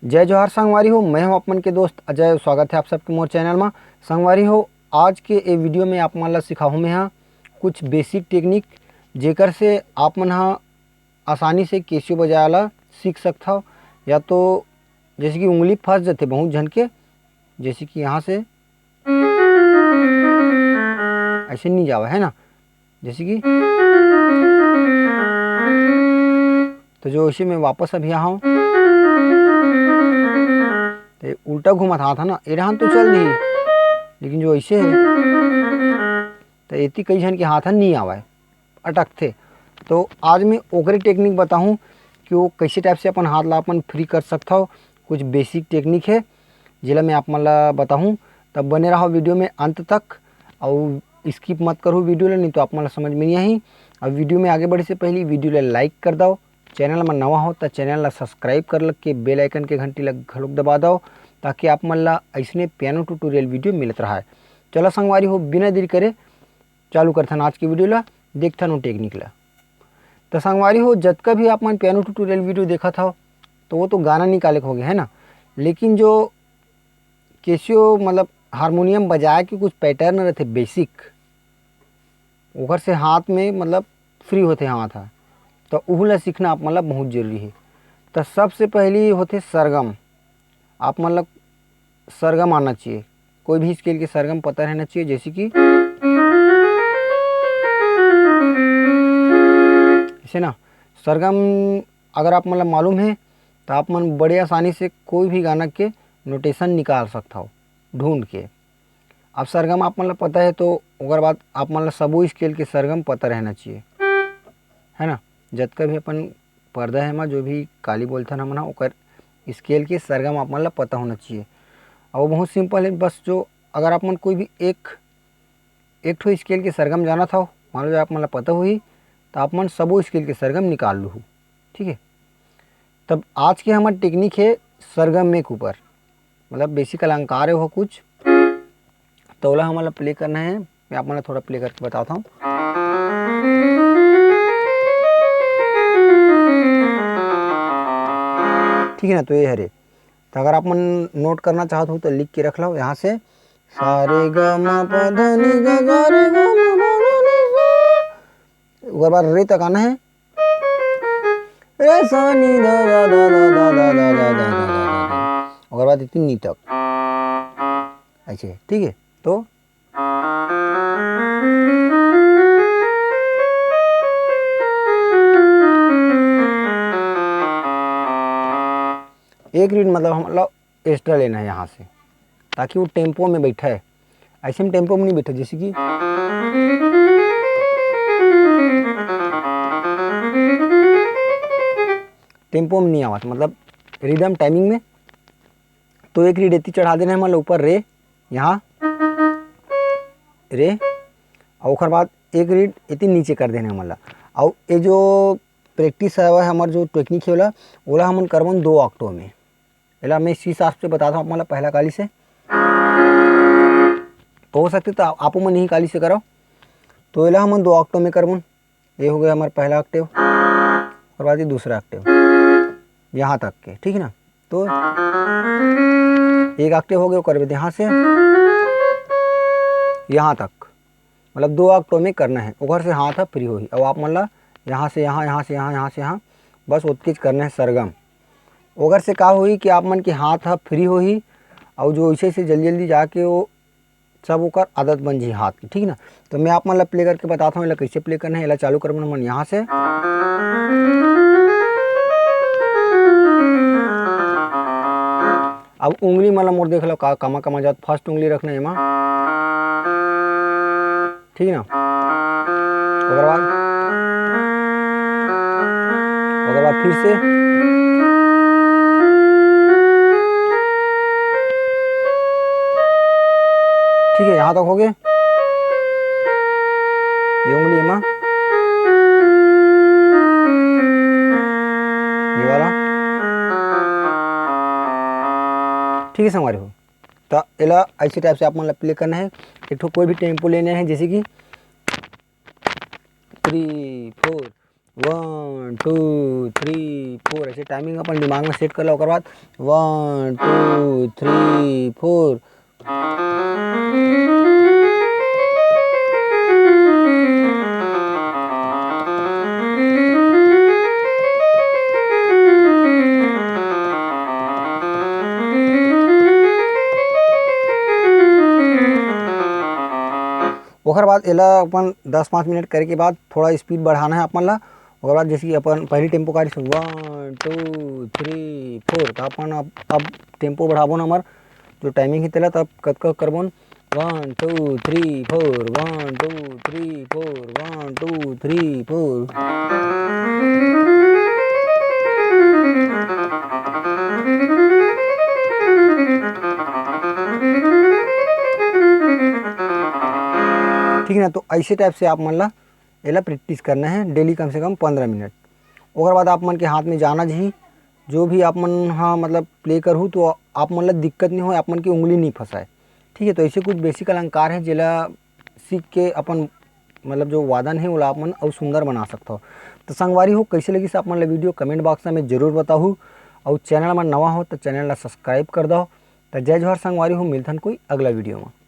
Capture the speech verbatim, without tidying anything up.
जय जोहार संगवारी हो, मैं हूं आप मन के दोस्त अजय। स्वागत है आप सबके मोर चैनल मा। संगवारी हो, आज के ए वीडियो में आप मन ला सिखाहूं मैं हा कुछ बेसिक टेक्निक, जेकर से आप मन हा आसानी से केसियो बजाए ला सीख सकथव। या तो जैसे कि उंगली फंस जाथे बहुत झन के, जैसे कि यहाँ से ऐसे नहीं जावे, है ना, जैसे कि, तो जो इसे मैं वापस अभी आहा हूँ, तो ये उल्टा घूमत हाथ है ना, ये रहन तो चल दी, लेकिन जो ऐसे है, तो एती कई झन के हाथ ह नहीं आवे, अटकथे। तो आज मैं ओकरे टेक्निक बताहूँ कि वो कैसे टाइप से अपन हाथ ला अपन फ्री कर सकथव। कुछ बेसिक टेक्निक है, जेला मैं आप मन ला बताहूँ। तब बने रहो वीडियो में अंत तक, अउ स्किप मत करू वीडियो ला, नहीं तो आप मन ला समझ में नहीं आही। अब वीडियो में आगे बढ़े से पहले वीडियो ला लाइक कर दव, चैनल में नवा हो तो चैनल ला सब्सक्राइब कर लग के बेल आइकन के घंटी ला घलोक दबा दव, ताकि आप मन ला ऐसने पियानो ट्यूटोरियल वीडियो मिलत रहा है। चलो संगवारी हो, बिना देरी करे चालू करथन आज के वीडियो ला, देखथन वो टेक्निक ला। तो संगवारी हो, जतका भी आप मन पियानो ट्यूटोरियल वीडियो देखत हव, तो वो तो गाना निकाले के हो गया, है ना, लेकिन जो केसियो मतलब हारमोनियम बजाए के कुछ पैटर्न रहथे बेसिक, ओकर से हाथ में मतलब फ्री होथे हाथ ह, तो उहू ला सीखना आप मन ला बहुत जरूरी है। तो सबसे पहली होथे सरगम। आप मन ला सरगम आना चाहिए, कोई भी स्केल के सरगम पता रहना चाहिए। जैसे कि इसे ना, सरगम अगर आप मन ला मालूम है, तो आप मन बड़े आसानी से कोई भी गाना के नोटेशन निकाल सकत हव ढूंढ के। अब सरगम आप मन ला पता है, तो ओकर बाद आप मन ला सबो स्केल के सरगम पता रहना चाहिए, है ना। जतका भी अपन पर्दा है, मा जो भी काली बोलथन हमन ह, ओकर स्केल के सरगम आप मन ला पता होना चाहिए। और वो बहुत सिंपल है, बस जो अगर आप मन कोई भी एक, एक ठो स्केल के सरगम जानत हव, मान लो जो आप मन ला पता होही, तो आप मन सबो स्केल के सरगम निकाल लूहू, ठीक है। तब आज के हमर टेक्निक है सरगम में के ऊपर, मतलब बेसिक अलंकार है वो कुछ, तो ओला हमन ला प्ले करना है। मैं आप मन ला थोड़ा प्ले करके बताता हूँ, ठीक है ना। तो ये हरे, तो अगर आप मन नोट करना चाहत हो तो लिख के रख लो यहाँ से, सा रे ग म प ध नि ग ग रे ग म प ध नि सा। ओकर बाद रे तक आना है, रे सा नि ध ध ध ध ध ध ध ध ध ध ध। ओकर बाद इतनी नी तक, ऐसे, ठीक है। तो एक रीड मतलब हम लोग एक्स्ट्रा लेना है यहाँ से, ताकि वो टेम्पो में बैठे। ऐसे में टेम्पो में नहीं बैठे, जैसे कि टेम्पो में नहीं आवत, मतलब रिदम टाइमिंग में। तो एक रीड एती चढ़ा देना है, मतलब ऊपर रे, यहाँ रे, और ओकर बाद एक रीड एती नीचे कर देना है, मतलब। और ये जो प्रैक्टिस है, हमर जो टेक्निक है, ओला, ओला हमन करबन दो ऑक्टेव में। एला मैं सी शार्प से बताता हूँ आप मन ला पहला काली से। तो हो सकथे तो आपो मन यही काली से करो। तो एला हमन दो ऑक्टेव में करबन। ये हो गया हमारा पहला ऑक्टेव, ओकर बाद ये दूसरा ऑक्टेव, यहाँ तक के, ठीक है ना। तो एक ऑक्टेव हो गया, ओकर बाद यहाँ से यहाँ तक, मतलब दो ऑक्टेव में करना है, ओकर से हाथ ह फ्री होही। अब आप मन ला यहाँ से यहाँ, यहाँ से यहाँ, यहाँ से यहाँ, बस ओतकेच करना है सरगम। ओकर से का होही कि आप मन के हाथ ह फ्री होही, और जो ऐसे ऐसे जल्दी जल्दी जाके वो सब ओकर आदत बन जी हाथ की, ठीक ना। तो मैं आप मन ला प्ले करके बताता हूँ, एला कैसे प्ले करना है। एला चालू करबन हमन यहाँ से। अब उंगली मन ला मोर देख लो, का कमा कमा जात, फर्स्ट उंगली रखना है एमा, ठीक ना। ओकर बाद, ओकर बाद फिर से, ठीक है, यहाँ तक हो गए। ये उंगली एमा, ये वाला, ठीक है संगवारी हो। तो एला ऐसे टाइप से आप मन ला प्ले करना है। एक ठो कोई भी टेम्पो लेना है, जैसे कि three four, one two, three, फोर। ऐसे टाइमिंग अपन दिमाग में सेट कर ला। ओकर बाद वन, टू, थ्री, फोर। ओकर बाद एला अपन दस पाँच मिनट करे के बाद थोड़ा स्पीड बढ़ाना है अपन ला। ओकर बाद जैसे कि अपन पहली टेम्पो का रहिस वन, टू, थ्री, फोर, तो अपन अब, अब टेम्पो बढ़ाबो न हमर जो टाइमिंग है तेला, तब कतका करबो न, one, two, three, four, one, two, three, four, one, two, three, four. ठीक है ना, तो ऐसे टाइप से आप मन ला एला प्रैक्टिस करना है डेली कम से कम पंद्रह मिनट। ओकर बाद आप मन के हाथ में जाना जी, जो भी आप मन हा मतलब प्ले करहू तो आप मन ला दिक्कत नहीं हो, आप मन की उंगली नहीं फंसाए। ठीक है, तो ऐसे कुछ बेसिक अलंकार है जेला सीख के अपन मतलब जो वादन है ओला आप मन अउ सुंदर बना सकत हो। तो संगवारी हो, कैसे लगिस आप मन ला वीडियो, कमेंट बॉक्स में जरूर बताहू। अउ चैनल में नवा हो तो चैनल ला सब्सक्राइब कर दो। तो जय जोहार संगवारी हो, मिलथन कोई अगला वीडियो में।